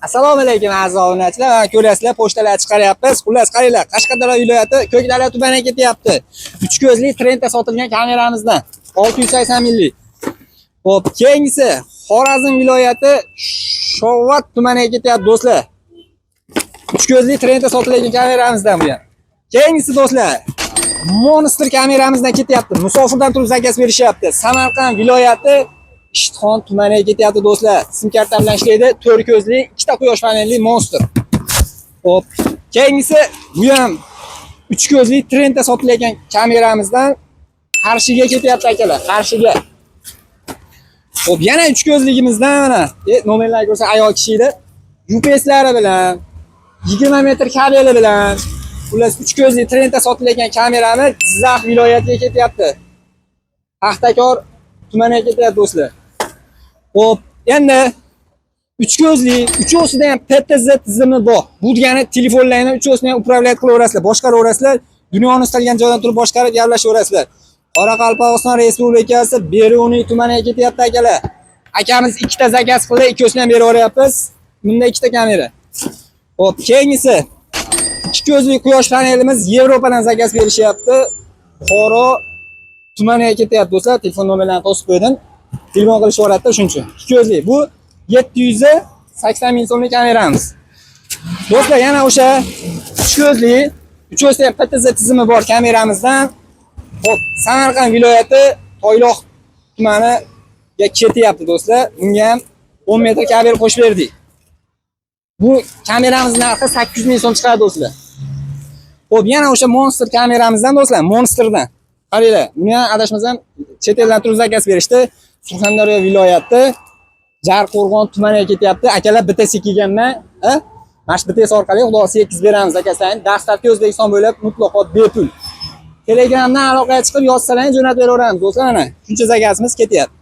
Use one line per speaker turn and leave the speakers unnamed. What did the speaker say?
Assalomu alaykum, aziz obunachilar. Mana ko'ryapsizlar, pochtalar chiqaryapmiz. Xullas, qaranglar, Qashqadaryo viloyati Ko'kdara tumaniga ketyapti. Uch ko'zli trendda sotilgan kameramizdan 680 minglik. Xo'p, keyingisi Xorazm viloyati Shovvat tumaniga ketyapti, do'stlar. Uch ko'zli trendda sotilgan kameramizdan bu ham. Keyingisi, do'stlar, Monster kameramizdan ketyapti. Musofirdan turib zakaz berishyapti. Samarqand viloyati Ishtixon tumaniga ketyapti, do'stlar. Sim karta bilan ishlaydi. To'rt ko'zli, ikkita quyosh panelli Monster. Xo'p, keyingisi bu ham uch ko'zli trendda sotilayotgan kameramizdan Qarshiga ketyapti, akalar, Qarshiga. Xo'p, yana uch ko'zligimizdan mana, nomerlar ko'rsa ayol kishi edi. UPSlari bilan, 20 metr kabeli bilan, xullas, uch ko'zli trendda sotilayotgan kameramiz Jizzax viloyatiga ketyapti. Paxtakor tumaniga ketyapti, do'stlar. Xo'p, endi uch ko'zli, uchovsida ham PTZ tizimi bor. Bu degani telefonlarni uchovsini ham управлять qilaverasizlar, boshqaraverasizlar. Dunyoni istalgan joydan turib boshqarib gaplashaverasizlar. Qoraqalpog'iston Respublikasi Beruniy tumaniga ketyapti, akalar. Akamiz ikkita zakaz qildi, ikkosini ham berib yuboryapmiz. Bunda ikkita kamera. Xo'p, keyingisi ikki ko'zli quyosh panelimiz Yevropadan zakaz berishyapti. Buxoro tumaniga ketyapti, do'stlar. Telefon nomerlarini to'sib qo'ydim. Telefon qilishyapti shuning uchun. Ikki ko'zli. Bu 780 ming so'mlik kameramiz. Do'stlar, yana o'sha uch ko'zli, uchovsida ham PTZ tizimi bor kameramizdan, xo'p, Samarqand viloyati Toyloq tumaniga ketyapti, do'stlar. Bunga ham 10 metr kabel qo'shib berdik. Bu kameramiz narxi 800 ming so'm chiqadi, do'stlar. Xo'p, yana o'sha Monster kameramizdan, do'stlar, Monsterdan. Qaranglar, buni ham, adashmasam, chet eldan turib zakaz berishdi. Surxondaryo viloyati Jarqo'rg'on tumaniga ketyapti. Akalar, bittasi kelganman, a? Mana shu BTS orqali, xudo xohlasa, yetkazib beramiz zakazlarni. Dastlabki O'zbekiston bo'ylab mutlaqo bepul. Telegramdan aloqaga chiqib yozsalaring, jo'natib beraveramiz, do'stlar, mana. Shuncha zakazimiz ketyapti.